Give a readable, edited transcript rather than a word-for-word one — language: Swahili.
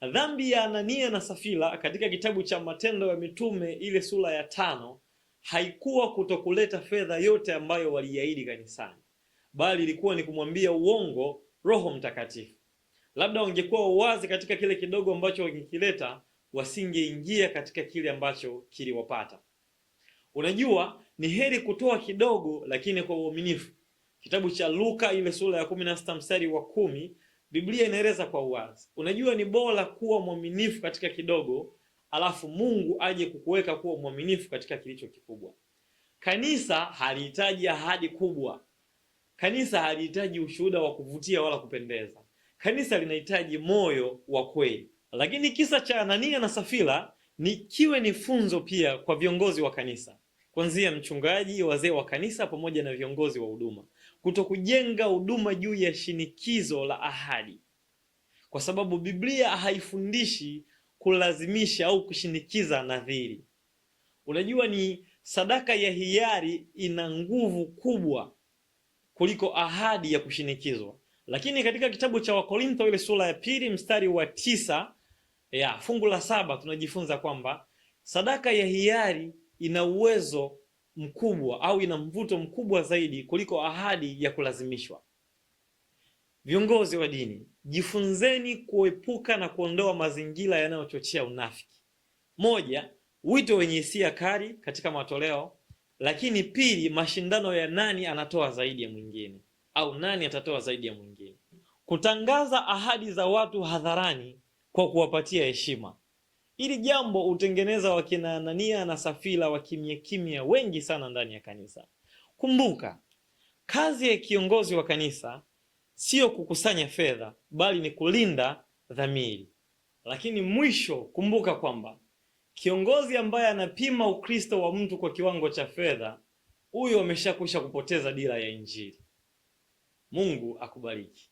Dhambi ya Anania na Safira katika kitabu cha Matendo ya Mitume ile sura ya 5 haikuwa kutokuleta fedha yote ambayo waliahidi kanisani, bali ilikuwa ni kumwambia uongo Roho Mtakatifu. Labda wangekuwa uwazi katika kile kidogo ambacho wangekileta, wasingeingia katika kile ambacho kiliwapata. Unajua, ni heri kutoa kidogo lakini kwa uaminifu. Kitabu cha Luka ile sura ya 16 mstari wa 10, Biblia inaeleza kwa uwazi. Unajua, ni bora kuwa mwaminifu katika kidogo, alafu Mungu aje kukuweka kuwa mwaminifu katika kilicho kikubwa. Kanisa halihitaji ahadi kubwa. Kanisa halihitaji ushuhuda wa kuvutia wala kupendeza. Kanisa linahitaji moyo wa kweli. Lakini kisa cha Anania na Safira ni kiwe ni funzo pia kwa viongozi wa kanisa, kuanzia mchungaji, wazee wa kanisa pamoja na viongozi wa huduma, kutokujenga huduma juu ya shinikizo la ahadi, kwa sababu Biblia haifundishi kulazimisha au kushinikiza nadhiri. Unajua, ni sadaka ya hiari ina nguvu kubwa kuliko ahadi ya kushinikizwa. Lakini katika kitabu cha Wakorintho ile sura ya 2 mstari wa 9 ya fungu la 7 tunajifunza kwamba sadaka ya hiari ina uwezo mkubwa au ina mvuto mkubwa zaidi kuliko ahadi ya kulazimishwa. Viongozi wa dini, jifunzeni kuepuka na kuondoa mazingira yanayochochea unafiki. Moja, wito wenye hisia kali katika matoleo, lakini pili, mashindano ya nani anatoa zaidi ya mwingine au nani atatoa zaidi ya mwingine. Kutangaza ahadi za watu hadharani kwa kuwapatia heshima. Ili jambo hutengeneza wakina Anania na Safira wa kimya kimya wengi sana ndani ya kanisa. Kumbuka, kazi ya kiongozi wa kanisa sio kukusanya fedha, bali ni kulinda dhamiri. Lakini mwisho, kumbuka kwamba kiongozi ambaye anapima Ukristo wa mtu kwa kiwango cha fedha, huyo ameshakwisha kupoteza dira ya Injili. Mungu akubariki.